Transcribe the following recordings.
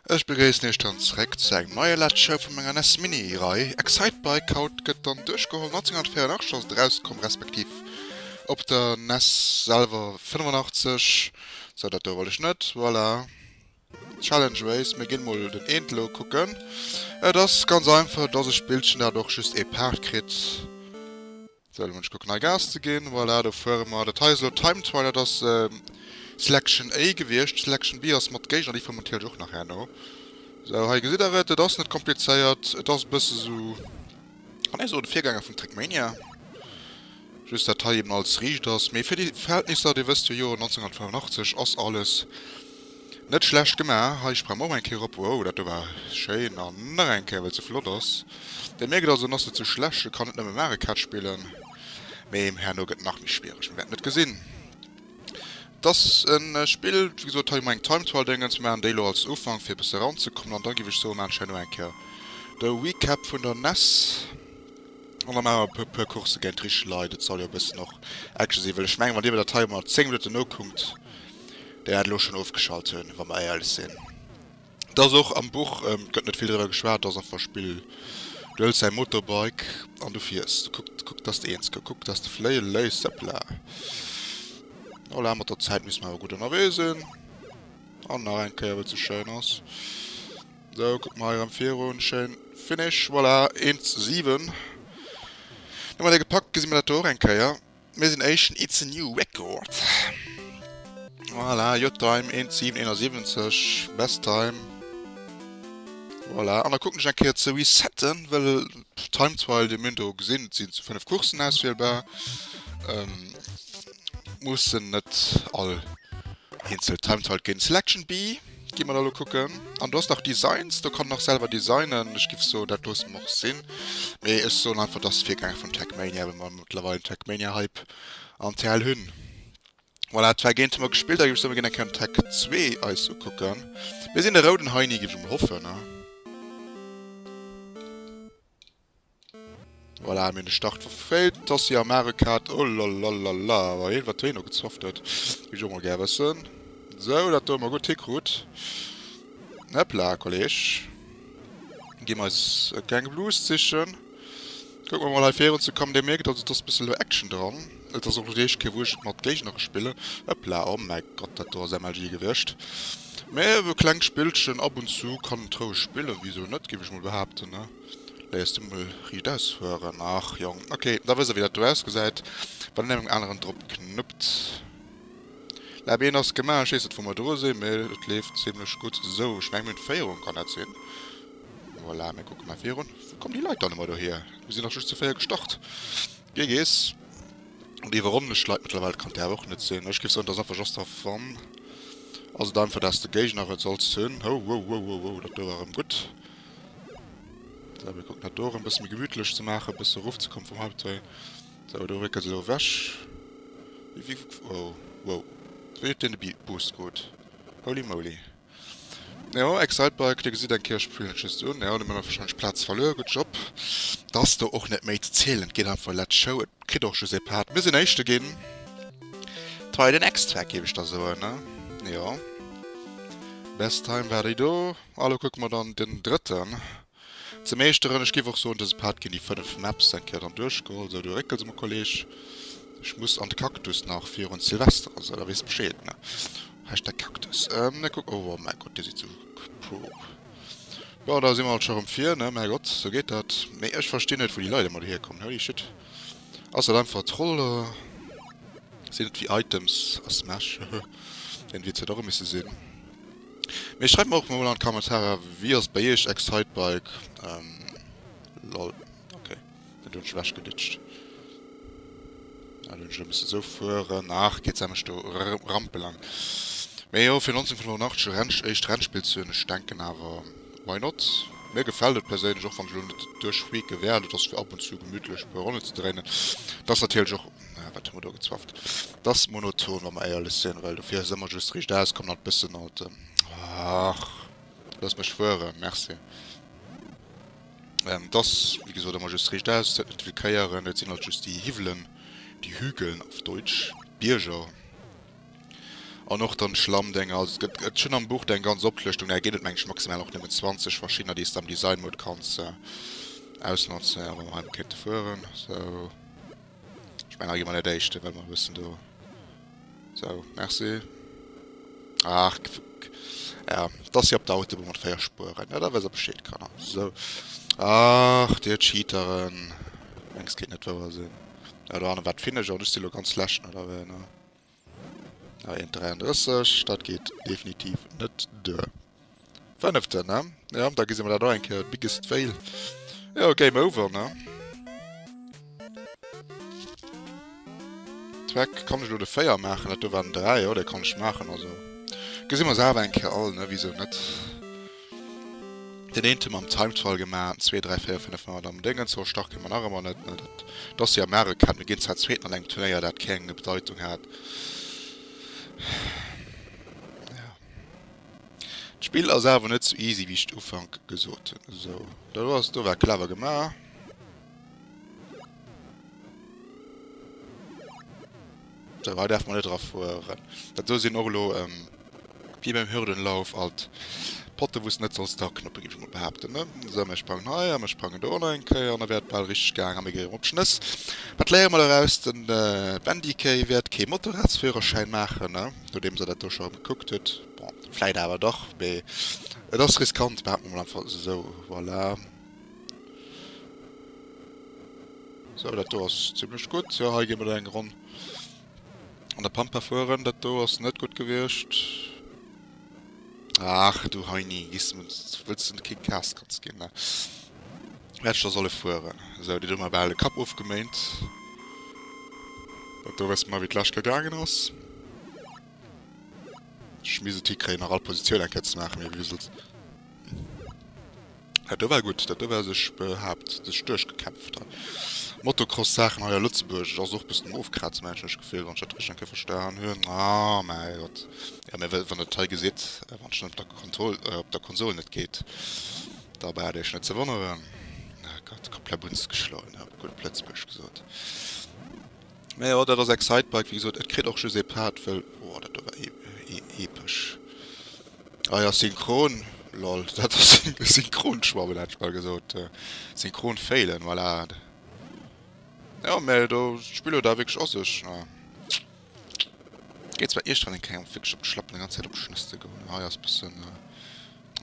Ech begréissen iech dann zréck zu engem neie Let's Show vun menger NES Mini Rei. Excitebike haut gëtt dann duerchgeholl, 1984 ass et erauskomm, respektiv op der NES selwer 85. Sou dat do wollt ech net, voilà. Challenge Race, mir ginn mol den Eent elo kucken. Et ass ganz einfach, et ass e Spillchen dat och just ee Part kritt. Sou, elo muss ech kucken hei Gas ze ginn. Voilà, do fuere mer. Dat hei ass elo Time Trial, dat ass Selection A gewiescht. Selection B ass mat Géigner, déi fuere mer natierlech och nach herno. Sou, hei gesitt der et, et ass net komplizéiert, et ass e bësse sou, kann ee soen, de Virgänger vun Trackmania. Just dat hei eben alles riicht ass. Mee fir déi Verhältnisser, dir wësst jo, Joer 1985 ass alles Net schlecht gemaach. Hei sprange mer och eng Kéier op. Wow, dat do war schéin. An nach eng Kéier, well et sou flott ass. Dir mierkt also, en ass net sou schlecht. E kann net nëmme Mario Kart spillen, mee herno gëtt nach méi schwiereg. Mir wäerten et gesinn. Et ass e Spill, wéi gesot, hei hu mer eng Time Trial Déngens. Mir maachen déi elo als Ufank, fir e bësse eranzekommen. An da giff ech soen, maachen ech herno eng Kéier de Recap vun der NES. An da maache mer e puer Coursse géint richteg Leit. Et soll jo e bëssen och Action sinn, well ech mengen, wann dir mir dat hei emol 10 Minutten nokuckt, déi dat elo schonn ofgeschalt hunn, wa mer éierlech sinn. Et ass och am Buch, et gëtt net vill driwwer geschwat, et ass einfach e Spill, du hëls däi Motorbike an du fiers. Du kuck, kuck dass de eens gëtt, kuck dass de fléie léiss, hoppla. Voilà, mat der Zäit misste mer awer gutt ënnerwee sinn. An nach eng Kéier, well et sou schéin ass. Sou, kucke mer hei erëm virun. Schéin Finish, voilà, 1,7. Hu mer dee gepackt, gesi mer dat do och eng Kéier. Mir sinn éischten, it's a new record. Voilà, your time 1,771, best time. Voilà, an da kucken ech eng Kéier ze resetten, well Time Trial, dir münd do gesinn, et sinn zu 5 Coursen auswielbar. Ähm, mussen net all eenzel Time Trial ginn. Selection B gi mer da lo kucken. An do ass nach Designs, do kann en och selwer designen. Ech giff soen, dat loosse mer och sinn. Mee ech soen einfach, dat ass Virgänger vun Trackmania, well mer mëttlerweil en Trackmania-Hype an TL hunn. Voilà, d'Twäi géint hu mer gespillt, da giff ech soen, mir ginn eng Kéier den Tech 2 eis ukucken. Mir sinn de rouden Heini, giff ech emol hoffen, ne? Voilà, mir hunn de Start verféilt. Tossi a Mario Kart, oh lalalala, wa hien, wat hien do gezofft huet, géif ech och mol gär wëssen. Sou, dat do hu mer gutt hikrut. Hëppla, Kolleg. Gi mer eis e klenge Blues sichen. Kucke mer mol hei virun ze kommen. Dir mierkt also, et ass e bësse lo Action dran. Et ass och lo déi éischt Kéier, wou ech et mat Géignere spillen. Hëppla, oh mäi Gott, dat do ass MLG gewiescht. Mä e klengt Spillchen ab und zu kann et roueg spillen, wisou net, géif ech mol behaapten, ne? Léiers du mol riicht ausfueren. Ach Jong, ok, da wësst der wéi dat do ausgesäit, wann een engem aneren drop knuppt. Lab 1 ass gemaach, ech weess net wou mer dru sinn, mee et leeft zimlech gutt. Sou, ech mengen mir hunn d'Féierung, kann dat sinn? Voilà, mir kucke mar virun. Wou kommen déi Leit dann ëmmer dohier? Mir sinn dach just zu 4 gestart. GGs. An déi iwwerronnen ech d'Leit mëttlerweil, kann dat och net sinn. Ech géif soen, dat ass einfach just for fun. Ass et einfach, dass de Géigner et solls hunn. Hou, wou, wou, wou, wou, dat do war erëm gutt. Sou, mir kucken dat do erëm e bësse méi gemütlech ze maachen, e bësse erofzekommen vum Hype-Train. Sou, do réckelt se elo ewech. Wéi, wéi, oh, wow. Wéi huet deen de Boost krut? Holy moly. Jo, Excitebike, dir gesitt eng Kéier, ech spillen et just un. Jo, do hu mer warscheinlech Plaz verluer. Good job. Et ass do och net méi ze zielen. Et geet einfach Let's Show. Et kritt och just ee Part. Mir sinn Éischte ginn. Try the next track, géif ech da soen, ne? Jo. Best time war déi do. A lo kucke mer dann den drëtten ze meeschteren. Ech géif och soen, dëse Part ginn déi 5 Maps eng Kéier dann duerchgeholl. Sou, du réckels emol, Kolleg. Ech muss an de Cactus nach virun Silvester, also da weess Bescheed, ne? Hashtag Cactus. Mir kucken, oh mäi Gott, dir sidd sou pro. Bon, da si mer alt scho rëm vir, ne? Mäi Gott, sou geet dat. Mee ech verstinn net, wou déi Leit ëmmer dohier kommen. Holy shit. Ass dat einfach Troll oder sinn et wéi Items a Smash? Deen Witz hätt och e misse sinn. Mee schreift mer och mol an d'Kommentarer wéi ass bei iech Excitebike? Lol ok dat hunn ech ewech geditscht. Ah do hunn ech elo missen esou fueren. Ach geet se mech do rampelen. Mee jo fir 1985 e Renn éischt Rennspill ze hunn, ech denken awer why not? Mir gefält et perséinlech och wann ech elo net duerchfreake wäert. Et ass fir ab und zu gemütlech e puer Ronnen ze dréinen. Et ass natierlech och Ah, wat hu mer do gezwafft? Dat ass monoton, wa mer éierlech sinn, well dofir ass ëmmer just riicht aus, komm nach e bëssen alt. Ach, looss mech fueren, merci. Ähm, dat ass, wéi gesot, ëmmer just riicht aus, et huet net vill Kéieren, et sinn halt just déi Hiwwelen, déi Hügeln auf Deutsch, Bierger. An och dann Schlammdénger. Also et gëtt gëtt schonn am Buch eng ganz Oplëschtung. Da ginn et meng ech maximal och nëmmen 20 verschiddener, déi s de am Design Mode kanns ausnotzen. Ja, wa mer hei mol kéinte fueren. Sou. Ech mengen, hei gi mer net Éischten, well mer e bëssen do. Sou, merci. Ach, ja, dat ass jo op der Autobunn mat 4 Spueren. Ja, da wësst der Bescheed, Kanner. Sou. Ach, dir Cheateren. Mengs, kéint net wouer sinn. Ja, do hanne war d'Finish an ech si lo ganz leschten, oder wéi, ne? Ja, 1,33, dat geet definitiv net duer. Fënneften, ne? Ja, da gesi mer dat och eng Kéier. Biggest Fail. Jo, Game Over, ne? Zweck, kann ech elo de 4 maachen? Dat do war den 3, jo, dee kann ech maachen. Also, gesi mer se awer eng Kéier all, ne? Wisou net? Den eenten mam Time Trial gemaach, 2, 3, 4, 5 mat am Déngens, sou stark gi mer nach ëmmer net, ne? Dat, dat ass jo am Mario Kart, mir ginn zwar Zweeten an engem Turnéier, dat keng Bedeitung hat. Ja. D'Spill ass awer net sou easy wéi ech d'Ufank gesot hunn. Sou, dat ass, do war clever gemaach. Sou, hei däerfe mer net erafueren. Dat do sinn och elo, wéi beim Hürdenlauf, alt Potte wou s de net solls draknoppen, géif ech mol behaapten, ne? Sou, mir sprangen hei a mir sprangen do och nach eng Kéier an da wär et bal richteg gaang a mir gi erëm op d'Schnëss. Wat léiere mer doraus? Den Bendiqué wäert kee Motorradsführerschäin maachen, ne? Nodeems der dat do scho erëm gekuckt hutt. Bon, vläit awer dach, mee et ass riskant, behaapte mer mol einfach esou. Voilà. Sou, dat do ass zimlech gutt. Jo, hei gi mer dann eng Ronn an der Pampa fueren. Dat do ass net gutt gewiescht. Ach du Heini, giss de, wëlls de keen Kaaskatz ginn, ne? Wéi hätt ech da solle fueren? Sou, déi hu mer bal de Kapp ofgeméint. Dat do wësse mer, wéi d'lescht Kéier gaangen ass. Ech misst et hikréien, nach all Positioun eng Kéier ze maachen, mee wéi soll's. Dat do war gutt, dat do war sech behaapt, sech duerchgekämpft hei. Motocross-Saachen hei a Lëtzebuerg ass och bëssen um Ofkrazen, mengen ech, hunn ech d'Gefill, wann ech dat richteg eng Kéier verstan hunn. Ah mäi Gott. Jo, mä wann Der et hei gesitt, wann et schonn op der Kontroll, op der Konsol net geet, da braucht Der Iech net ze wonneren. Ah Gott, komplett Bunz geschloen, op gutt Lëtzebuergesch gesot. Mä jo, dat ass Excitebike, wéi gesot, et kritt och just ee Part, wëll, oh, dat do war epesch. Ah ja, synchron, lol, dat ass Synchronschwammen, hätt ech bal gesot. Synchron failen, voilà. Jo, mä do, d'Spill huet awer wierklech a sech, ne. Geet zwar iergendwann eng Kéier wierklech op d'Schlappen, déi ganz Zäit op d'Schnëss ze goen. Hei ass bëssen,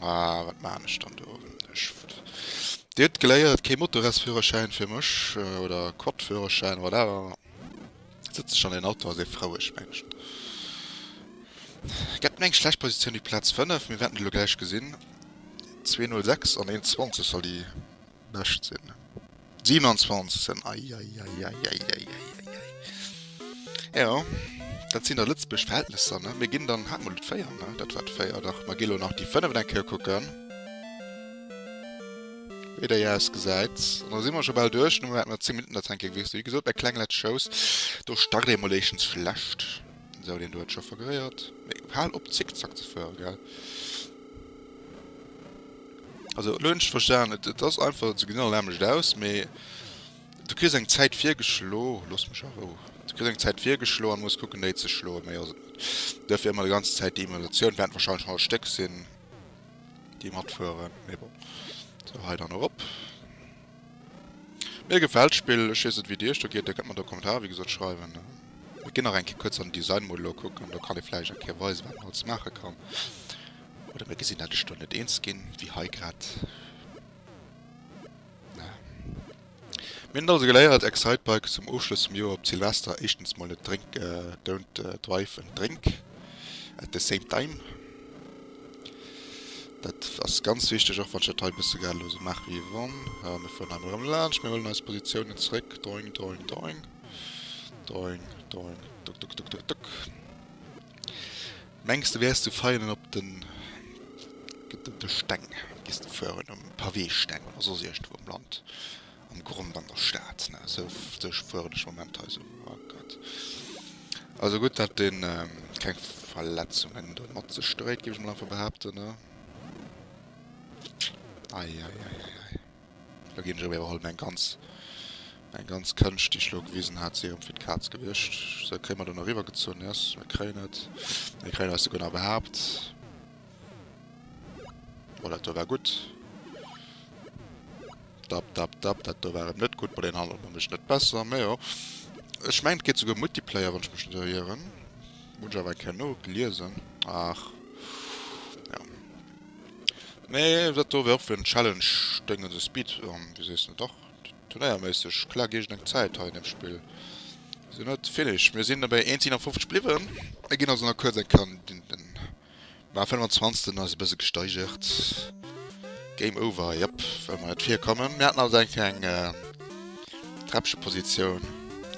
ah, wat maan ech dann do? Ech, Dir hutt geléiert, kee Motorradsführerschäin fir mech, oder Quadführerschäin, whatever. Sëtzt sech an den Auto ass ee froueg mengen. Gett mir eng schlecht Positioun déi Platz 5, mir wäerten et elo gläich gesinn. 2,06 an 1,20 soll déi bescht sinn. 27 sinn eieieieieieieiei. Jo, dat sinn da Lëtzebuerg Verhältnesser ne. Mir ginn dann, hat mer elo d'Véier ne? Dat war d'Véier, dach. Mer gi elo nach déi 5 eng Kéier kucken. Wéi déi ausgesäit. An da si mer scho bal duerch. Nun wäerten mer 10 Minutten dat hänke gewiescht. Wéi gesot, eng kleng letzt Chance. Do start ee mol éischtens schlecht. Sou, deen do huet scho vergréiert. Mee hal op zickzack ze fueren, gell. Also elo hunn ech verstan, et et ass einfach, se gesinn all nämmlecht aus, mee du kriss eng Zäit virgeschlo, looss mech a Rou, du kriss eng Zäit virgeschlo an muss kucken déi ze schloen, méi ass et net. Duerfir ëmmer déi ganz Zäit déi Emulatioun, wäerten wahrscheinlech 100 Stéck sinn. Déi matfueren, mee bon. Sou, hei dann erop. Mir gefält d'Spill, ech weess net wéi et iech do geet, dir kënnt mer do Kommentarer wéi gesot schreiwen. Mir ginn nach eng Kéier kuerz an den Design Mode elo kucken, do kann ee vläicht eng Kéier weisen wat een alles maache kann. Oder mir gesinn dat ech do net eens ginn, wéi hei grad. Mir hunn also geléiert, Excitebike zum Ofschloss vum Joer op Silvester éischtens mol net drink, don't drive and drink at the same time. Dat ass ganz wichteg, och wann ech dat hei e bësse grad elo sou maache wéi wann. Mir fueren hei mol erëm laanscht, mir huelen eis Positiounen zréck. Doing, doing, doing. Doing, doing, duk, duk, duk, duk, duk. Mengs de wäers du feinen op den de Steng giss de fueren, um Paweesteng oder soss iergendwou am Land, am Grond an der Stad ne, sou sou fueren ech Moment hei sou, oh Gott. Also gutt dat deen keng Verletzungen do mat sech dréit, géif ech mol einfach behaapten ne. Eieieiei. Lo ginn ech erëm iwwerholl, meng ganz. Eng ganz Kënscht, déi ech lo gewisen hat, si erëm fir d'Kaz gewiescht. Sou, kréie mer do nach eriwwer gezunn? Yes, mir kréien et. Mir kréien eis souguer nach behaapt. Oh, dat do war gutt. Dap, dap, dap, dat do war erëm net gutt. Bei deenen handelt mer mech net besser, mee jo. Ech mengen, et geet souguer Multiplayer, wann ech mech net ieren. Muss ech awer eng Kéier noliesen. Ach, jo. Mee dat do wär och fir en Challenge-Déngen, esou Speed, wéi sees de, dach. Turnéierméisseg klar géigend eng Zäit hei an deem Spill. Sou net finish. Mir sinn bei 1,57 bliwwen. Mir ginn also nach kuerz eng Kéier den den war 25. Eis e bësse gesteigert. Game over, jep, well mer net virkommen. Mir haten also eng kleng Träppchepositioun.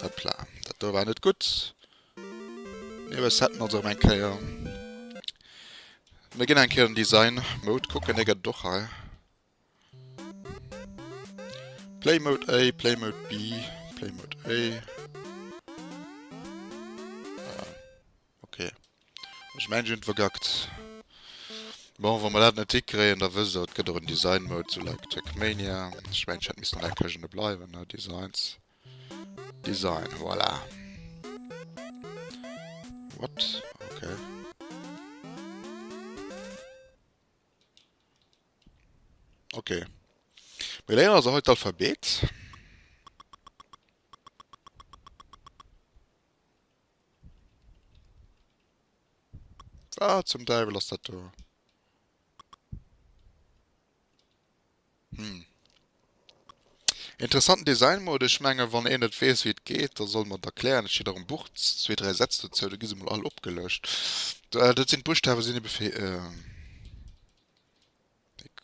Hoppla, dat do war net gutt. Mir resetten also erëm eng Kéier. Mir ginn eng Kéier den Design Mode kucken, dee gëtt et och hei. Play Mode A, Play Mode B, Play Mode A. Ah, okay. Ech mengen, ech hunn et vergackt. Bon, wa mer dat net hikréien, da wësst der, et gëtt och en Design Mode, sou like Trackmania. Ech mengen, ech hätt missen an der Këscht ënne bleiwen, ne? Designs. Design, voilà. What? Okay. Ok. Mir léieren also haut d'Alphabet. Wat zum Däiwel ass dat do? Hm. Interessanten Design-Mode. Ech menge wann een net weess wéi et geet, da soll mer et erklären. Et steet och am Buch zwee, dräi Sätz dozou, do gi se mol all opgelëscht. Dat sinn d'Buschtawe sinn ebe fir.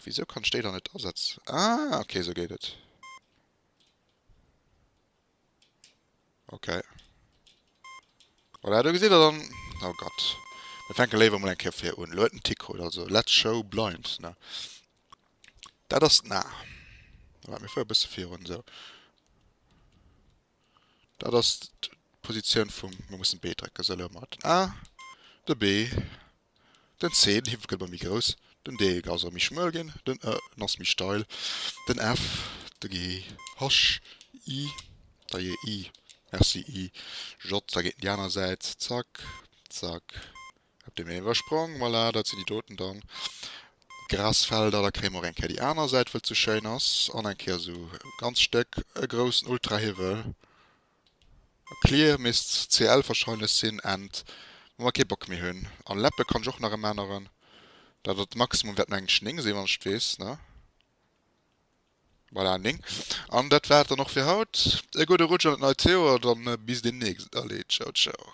Wieso kann ech déi dann net asetzen? Ah, okay, sou geet et. Okay. Voilà, do gesitt der dann... Oh Gott. Mir fänke léiwer mol eng Kéier vir un. Lo huet en Tick krut, also let's show blind, ne? Dat ass den A. Waart, mir fuere e bësse virun, sou. Dat ass d'Positioun vum, mir mussen B drécken, sou, elo hu mer den A, de B, den C, den Hiwwel gëtt ëmmer méi grouss, den D ass erëm méi schmuel ginn, den E, en ass méi steil, den F, de G, H, I, da jee I, merci I, J, da geet en déi aner Säit, zack, zack. Op dem Iwwersprong, voilà, dat sinn déi doten dann. Grasfelder, da kréie mer och eng Kéier déi aner Säit, wëll et sou schéin ass. An eng Kéier sou e ganz Stéck, e groussen Ultrahiwwel. Clear misst CL wahrscheinlech sinn, End, wa mer kee Bock méi hunn. An Läppe kann ech och nach emänneren. Dat dat Maximum wäert mengen ech 9 sinn, wann ech et weess, ne? Voilà, 9. An dat war et dann och fir haut. E gudde Rutsch an et neit Joer, dann bis deemnächst. Allez, ciao, ciao.